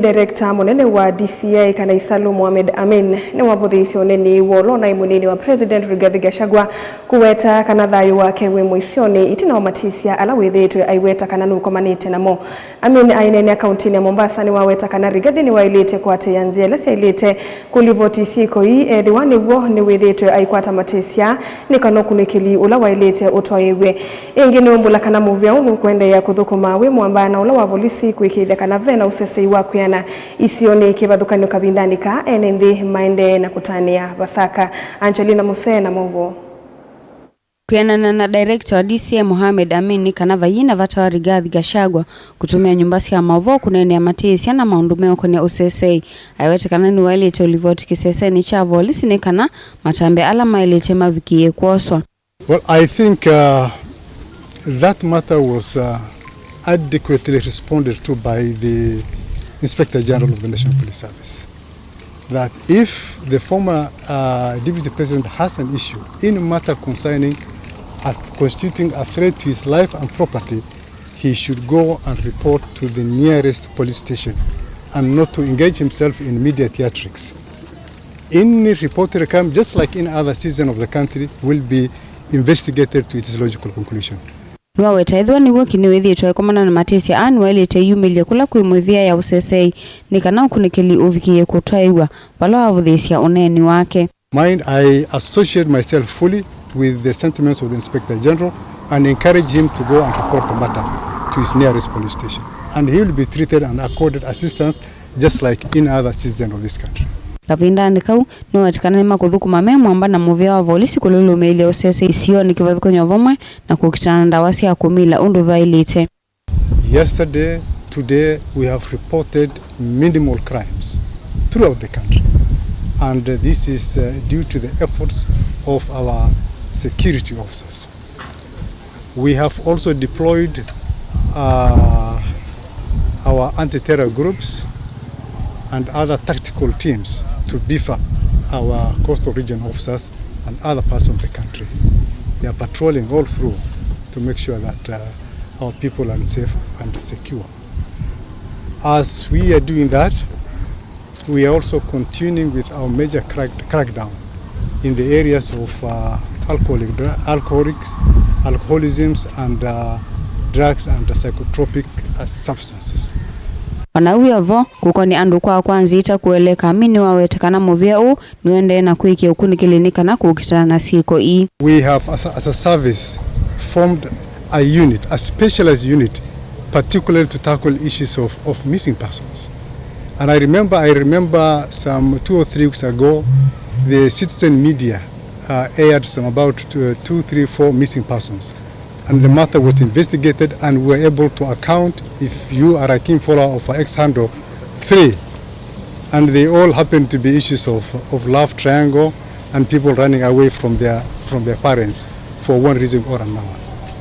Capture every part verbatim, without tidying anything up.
Director mũnene wa D C I kana Isalu Mohamed Amin nĩwavũthĩĩsye ũneeni wa ũla ũnaĩ mũneeni wa President Rigathi Gachagua kũweta kana thayũ wake wĩ mũisyonĩ ĩtina wa matĩsya ala wĩthĩĩtwe aiweta kana nũkomanĩte namo. Amin aineenea kauntinĩ ya Mombasa nĩwaweta kana Rigathi nĩwaĩlĩte kũatĩĩa nzĩa ila syaĩlĩte kũlivoti syĩko ii ethĩwa nĩw'o nĩwĩthĩĩtwe aikwata matĩsya nĩ kana ũkunĩkĩli ũla waĩlĩte ũtwaĩĩw'e. Ĩngĩ nĩũmbũla kana mũvĩa ũũ nũkũendeea kũthũkũma wĩ mwamba na ũla wa volisi kũĩkĩĩthya kana ve na ũsesei wa kwĩana isionĩ kĩvathũkany'o kavindanĩ kaa ene nthĩ maendee na kũtanĩa vasaka. Angelina Musee na maũvoo. Kwĩanana na director wa D C I Mohamed Amin nĩ kana vaiĩ na vata wa Rigathi Gachagua kũtũmĩa nyũmba sya maũvoo kũneenea matĩĩsya na maũndũ meũkonĩa ũsesei. Aiwete kana nĩwaĩlĩte ũlivoti kĩsesenĩ kya volisi nĩ kana matambya ala maĩlĩte mavikĩĩe kwoswa. Well, I think, uh, that matter was, uh, adequately responded to by the Inspector General of the National Police Service, that if the former, uh, Deputy President has an issue in matter concerning a th-, constituting a threat to his life and property, he should go and report to the nearest police station and not to engage himself in media theatrics. Any reported crime, just like in other citizens of the country, will be investigated to its logical conclusion. Nĩwaweta ethĩwa nĩw'o Ki nĩwĩthĩĩtwe aikomana na matĩsya aa, nĩwaĩlĩte ĩyumĩlye kũla kwĩ mĩvĩa ya ũsesei nĩ kana ũkunĩkĩli ũvikĩĩe kũtwaĩwa, vala wavũthĩĩsya ũneeni wake. Mine, I associate myself fully with the sentiments of the Inspector General and encourage him to go and report the matter to his nearest police station. And he will be treated and accorded assistance just like in other citizens of this country. Kavindanĩ kau, nĩwaweta kana nĩmakũthũkũma me mwamba na mũvĩa wa volisi kũlũlũmĩĩlya ũsesei isionĩ kĩvathũkany'o vamwe na kũkitana na ndawa sya kũmila ũndũ vaĩlĩte. Yesterday, today, we have reported minimal crimes throughout the country, and, uh, this is, uh, due to the efforts of our security officers. We have also deployed, uh, our anti-terror groups and other tactical teams to beef up our coastal region officers and other parts of the country. They are patrolling all through to make sure that, uh, our people are safe and secure. As we are doing that, we are also continuing with our major crack-, crackdown in the areas of, uh, alcoholic dra-, alcoholics, alcoholisms, and, uh, drugs and psychotropic, uh, substances. O na wĩ o vo, kũkonĩ andũ kwa kwa nzĩa ita kũeleka, Amin nĩwaweta kana mũvĩa ũũ nũendee na kũĩkĩa ũkunĩkĩli nĩ kana kũkitana na syĩko ii. We have, as a, as a service, formed a unit, a specialized unit, particularly to tackle issues of, of missing persons. And I remember, I remember some two or three weeks ago, the citizen media, uh, aired some about two, two, three, four missing persons. And the matter was investigated, and we were able to account, if you are a keen follower of X handle, three. And they all happened to be issues of, of love triangle and people running away from their, from their parents for one reason or another.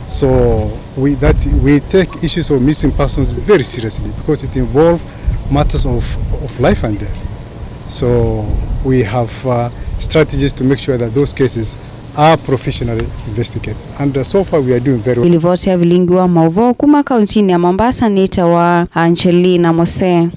So we, that, we take issues of missing persons very seriously because it involves matters of, of life and death. So we have, uh, strategies to make sure that those cases are professionally investigated. And, uh, so far we are doing very well. Ĩlivoti ya vilingi wa maũvoo kuma kauntinĩ ya Mombasa nĩtawa Angelina Mose.